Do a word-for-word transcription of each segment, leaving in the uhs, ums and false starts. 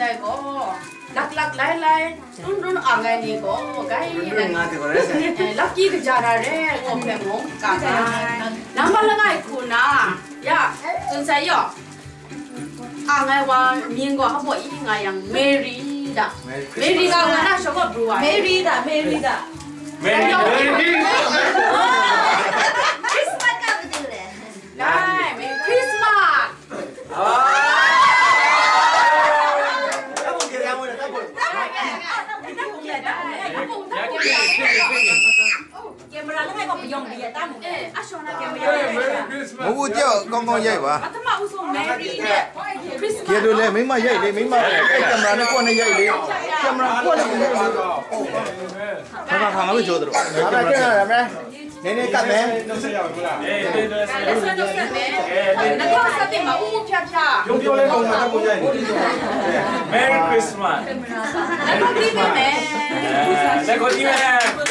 Dai gaw, laklak lailai, run run ang ai ni gaw, gai, eh, lucky kaja ra re, gaw hpe mung, ka ai. Nambat langai hku na, ya, tsun sai yaw. Ang ai wa mying gaw hpa baw i nga yang, Mary da. Mary da, nga na shawng gaw bru ai. Mary da, Mary da. Mary, Mary. Christmas ka badu le. Dai, Merry Christmas. Mu bu jau kong kong yai ba. Kye du le, mingma yai le, mingma. Ai, camera ni kwan ni yai le. Camera kwan ni yai le. Hpa hpa hpa nga bai jaw du. Nene kat me. Let's go, let's go. Merry Christmas. Let's go, let's go.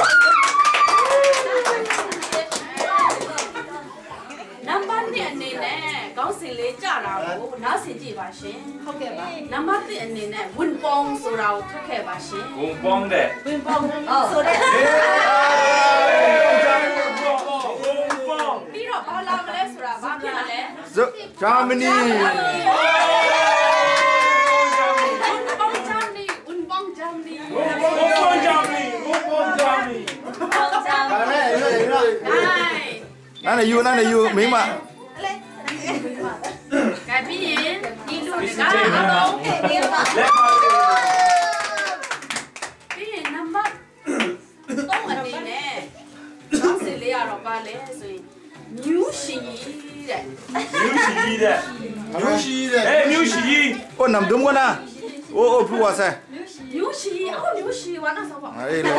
နံပါတ် နှစ် အနေနဲ့ ခေါင်းစဉ်လေး ကျတာကို နားဆင်ကြည့်ပါရှင်။ ဟုတ်ကဲ့ပါ။ နံပါတ် နှစ် အနေနဲ့ ဝင်ပေါင်းဆိုတာကို ထွက်ခဲ့ပါရှင်။ ဝင်ပေါင်းတဲ့။ ဝင်ပေါင်းဆိုတဲ့။ ဝင်ပေါင်း။ ပြီးတော့ ဘာလာမလဲဆိုတာ ဘာဖြစ်မလဲ။ Germany. ဝင်ပေါင်း Germany. ဝင်ပေါင်း Germany. ဝင်ပေါင်း Germany. ဝင်ပေါင်း Germany. ဝင်ပေါင်း Germany. ဒါနဲ့ ဒါနဲ့ ယူ ဒါနဲ့ ယူ မိန်းမ။ ကဲ ပြီးရင် ဒီလူတကားအားလုံး ပြီးရင် နံပါတ် သုံး အနေနဲ့ ခေါင်းစဉ်လေးကတော့ ဘာလဲဆိုရင် မျိုးရှိတဲ့။ မျိုးရှိတဲ့။ မျိုးရှိတဲ့။ အဲ မျိုးရှိ။ ကိုယ့်နံပါတ်သုံးကနော်။ အိုး အိုး ဖူးဝါဆဲ။ မျိုးရှိ။ အော် မျိုးရှိဝါနော် ဆောပါ။ အေးလေ။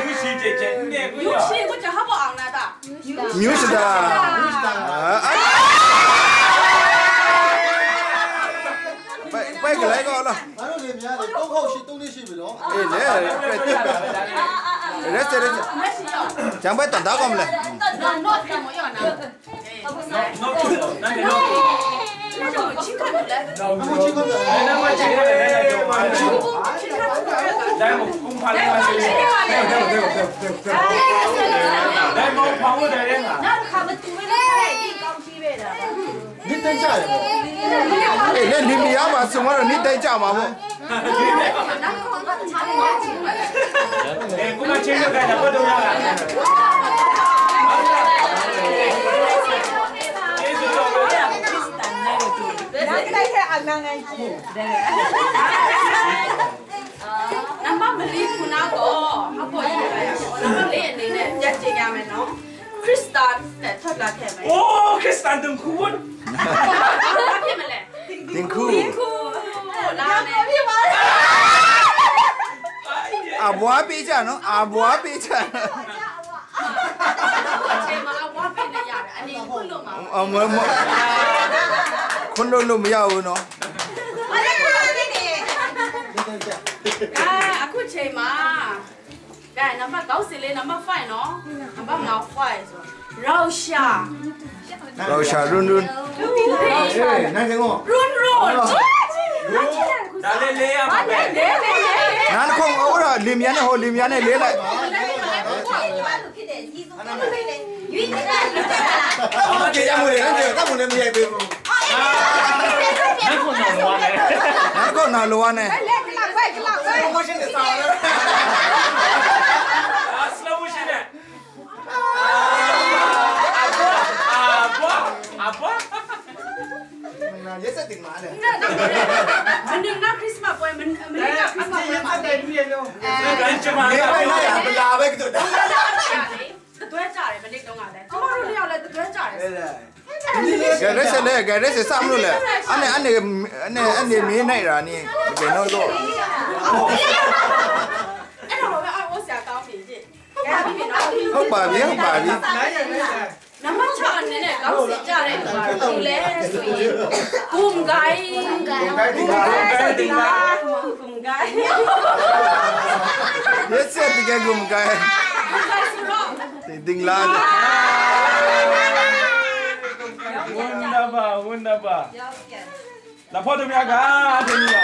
မျိုးရှိတဲ့ချက်နဲ့ကို။ မျိုးရှိကို ကျဟောက်အောင်လား။ မျိုးရှိတာ။ အာ။ ပိုက် ပိုက်ကလေးကောလား။ ငါတို့လင်မယားတွေ သုံးခေါက်ရှိ သုံးနှစ်ရှိပြီနော်။ အေးလေ။ ရစရစ။ ကျန်ဘက်တန်တားကောမလဲ။ နှစ်တိုင်းကျတယ်ပေါ့။ အေး လင်မယားပါဆိုမှတော့ နှစ်တိုင်းကျမှာပေါ့။ အဲ ခုနက ချင်းတို့ကလည်း ဘတ်တို့ရတာ။ ကျေးဇူးတော်ပါ။ နံပါတ်မလေးခုနက ဟောက်ဖို့ရတာရပါဘူး။ နံပါတ်လေးအနေနဲ့ ပြန်ကြည့်ရမယ်နော်။ ခရစ်စတန်နဲ့ ထွက်လာခဲ့မယ်။ အိုး ခရစ်စတန်တုန်ခုဝတ်။ ဘာဖြစ်မလဲ။ တင်ခု။ တင်ခု။ လာမယ်။ အဘွားပေးကြနော်။ အဘွားပေးကြနော်။ အချိန်မှာ အဘွားပေးလို့ရတယ်။ အနေနဲ့ ခွင့်လွှတ်မှာ။ အမမခွင့်လွှတ်လို့မရဘူးနော်။ ဘာလဲ ခွင့်လွှတ်ပေးနေ။ ကဲ အခုချိန်မှာ ကဲ နံပါတ် ခေါင်းစဉ်လေး နံပါတ် five နော်။ နံပါတ် ငါး five ဆိုတော့ ရောက်ရှာ။ ရောက်ရှာ ရွန်းရွန်း။ ရွန်းရွန်း။ ဒါလေး လေးရမှာပဲ။ လေးလေးလေး။ နန်းခုံ အိုးရ လင်မယားနဲ့ ဟို လင်မယားနဲ့ လေးလိုက်။ ဘာမှ ကျေရမလို့လဲ။ အဲ့ဒါက တတ်ဖို့လည်း မရိုက်သေးဘူး။ နန်းခုံ နာလိုဝါနဲ့။ နန်းခုံ နာလိုဝါနဲ့။ အဲ့ လက် ကလောက် ဝဲ ကလောက် ဝဲ။ Slow motion နဲ့ slow motion နဲ့။ အာ အာ ဘွား အာ ဘွား။ ရက်စက်တင်ပါလေ။ မနင်္ဂလာ ခရစ်စမတ်ပွဲ မနင်္ဂလာ ခရစ်စမတ်ပွဲမှာလေ။ အဲ မင်းမလိုက်ရဘူးလား။ ဘယ်ကတော့။ တတွဲကြတယ် မနေ့တုန်းကလည်း။ ကျမတို့နှစ်ယောက်လည်း တတွဲကြတယ်။ ကဲ ရက်စက်လေ ကဲ ရက်စက် စမလို့လဲ။ အဲ့နဲ့ အဲ့နဲ့ အဲ့နဲ့ အဲ့နဲ့ မင်းနိုင်တာနေ ဘယ်တော့လို့။ အဲ့တော့ ဘာပဲ အော် ဆရာကောင်းပြီ။ ဟုတ်ပါပြီနော်။ ဟုတ်ပါပြီ ဟုတ်ပါပြီ။ နံပါတ် ခြောက် အနေနဲ့ ခေါင်းစဉ်ကျတဲ့သူက ဘယ်သူလဲဆိုရင် ဂုမ်ဂိုင်။ ဂုမ်ဂိုင်။ ဂုမ်ဂိုင်။ ရက်စက်တကယ် ဂုမ်ဂိုင်။ ဂုမ်ဂိုင်ဆိုတော့ တင်တင်လား။ Wunderbar, wunderbar. လာဖို့တမရက တမရ။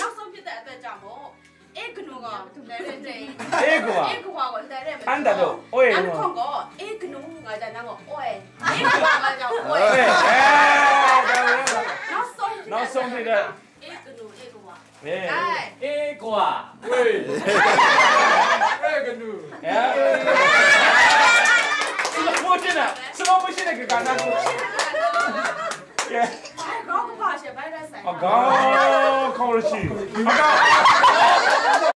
နောက်ဆုံးဖြစ်တဲ့အတွက်ကြောင့်မို့ အဲကနူကလည်းတဲ့ အဲကွာ အဲကွာကိုလည်းတဲ့ အဲ့ဒါတော့ အိုး နောက်တစ်ခုက အဲကနူကကြတော့ အိုး အဲကွာကကြ အိုး အဲ နောက်ဆုံး နောက်ဆုံးဖြစ်တဲ့ အဲကနူ အဲကွာ အဲ အဲကွာ ဝေး အဲကနူ အဲ slow motion နဲ့ slow motion နဲ့ကကနူ ကဲ ဘာကောင်းပါရှယ် ဘိုင်းရပ်ဆိုင် အကောင်းကောင်းလို့ရှိ အကောင်း